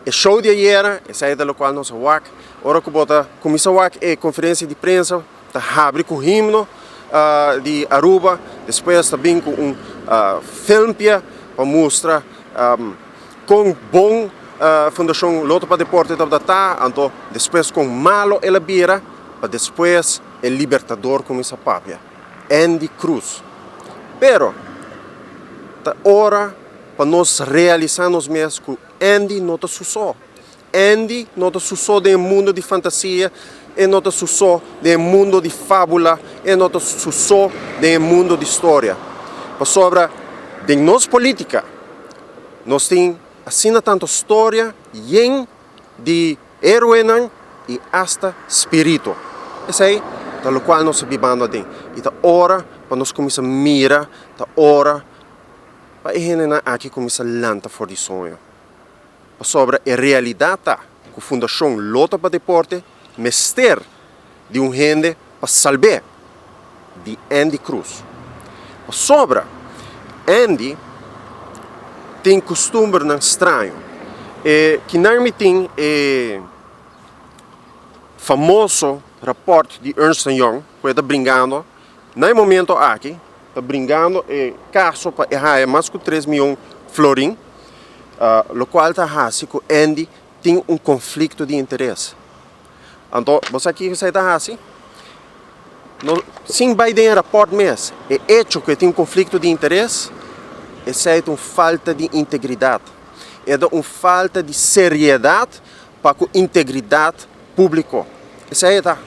E show di ayera, esei ta lokual nos a wak. Ora ku bo ta kuminsá wak e konferensia di prensa, ta habri ku himno di Aruba, despues ta bin ku un filmpje pa mustra kon bon Fundashon Lotto pa Deporte tabata ta, anto despues kon malo el a bira, pa despues e libertador kuminsá papia, Endy Croes. Pero ta ora pa nos realisá nos mes ku Endy no ta su so. Endy no ta su so den e mundo di fantasia, e no ta su so den e mundo di fábula, e no ta su so den e mundo di storia. Pasobra den nos polítika nos tin asina tanto storia yen di héroenan i asta spiritu. Esei ta lokual nos ta bibando aden. I ta ora pa nos kuminsá mira, ta ora pa e hendenan aki kuminsá lanta for di soño. Pasobra e realidat ta ku Fundashon Lotto pa Deporte mester di un hende pa salb'é di Endy Croes. Pasobra Endy tin kustumbernan straño. E kinan mi tin e famoso rapòrt di Ernst and Young ku e ta bringando na e momento aki, ta bringando e kaso pa e haya mas ku tres mion florin, lokual ta hasi ku Endy tin un konflikto di interes. Anto bo sa kiko esei ta hasi? No, sin bai den e rapòrt mes, e echo ku e tin un konflikto di interes, esei ta un falta di integridat. E ta un falta di seriedat pa ku integridat públiko. Esei e ta.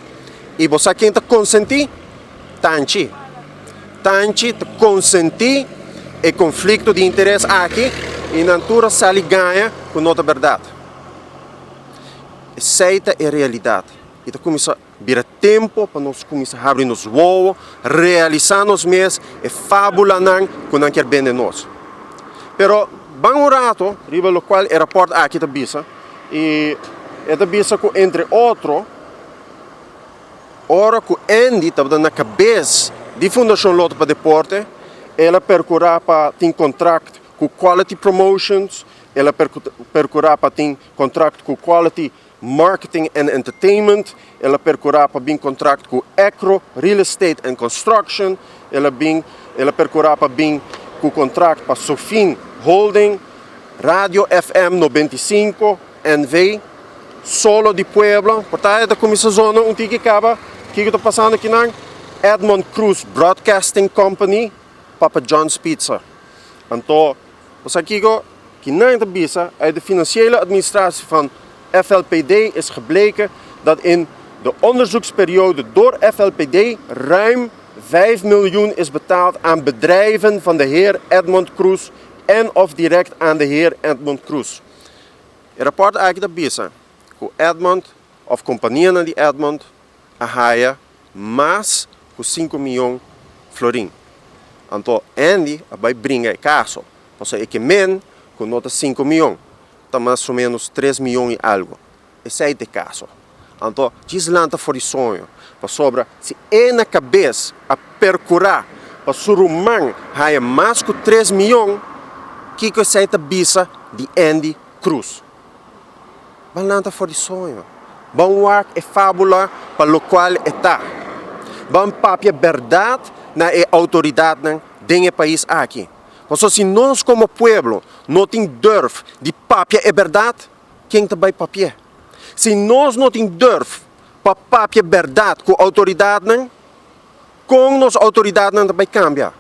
I bo sa ken ta konsentí? Tanchi. Tanchi ta konsentí e konflikto di interes aki i nan tur a sali gaña ku no ta bèrdat. Esei ta e realidat i ta kuminsá bira tempu pa nos kuminsá habri nos wowo, realisá nos mes e fábulanan ku nan kier bende nos. Pero ban un rato riba lokual e rapòrt aki ta bisa i e ta bisa ku entre otro ora ku Endy tabata na kabes di Fundashon Lotto pa Deporte el a perkurá pa tin kontrakt ku Quality Promotions, el a perkurá pa tin kontrakt ku Quality Marketing and Entertainment, el a perkurá pa bin kontrakt ku Ecro Real Estate and Construction, el a bin el a perkurá pa bin ku kontrakt pa Sofin Holding, Radio FM 95 NV, Solo di Pueblo, por ta e ta kuminsá zona un tiki kaba kiko ta pasando akinan, Edmond Croes Broadcasting Company, Papa John's Pizza. Anto, bo sa kiko? Kinan ta bisa, uit de financiële administratie van FLPD is gebleken dat in de onderzoeksperiode door FLPD ruim 5 miljoen is betaald aan bedrijven van de heer Edmond Croes en of direct aan de heer Edmond Croes. E rapport aki ta bisa ku Edmond of kompanianan di Edmond a haya mas ku sinku miyon florin. Anto Andy a bai bringa e kaso, pasobra e ke men ku no ta sinku miyon, ta mas o menos tres miyon i algu. Esei ta e kaso. Anto djis lanta for di soño, pasobra si e na kabes a perkurá pa su ruman haya mas ku tres miyon, kiko esei ta bisa di Andy Croes? Ban lanta for di soño. Ban wak e fábula pa lokual e ta. Ban papia bèrdat na e outoridatnan den e pais aki. Pasobra si nos komo pueblo no tin durf di papia e bèrdat, ken ta bai papi'é? Si nos no tin durf pa papia bèrdat ku outoridatnan, Kon nos outoridatnan ta bai kambia?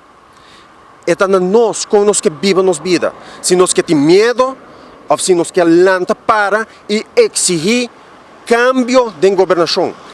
E ta na nos kon nos ke biba nos bida. Si nos ke tin miedo òf si nos ke lanta para i eksihí kambio den gobernashon.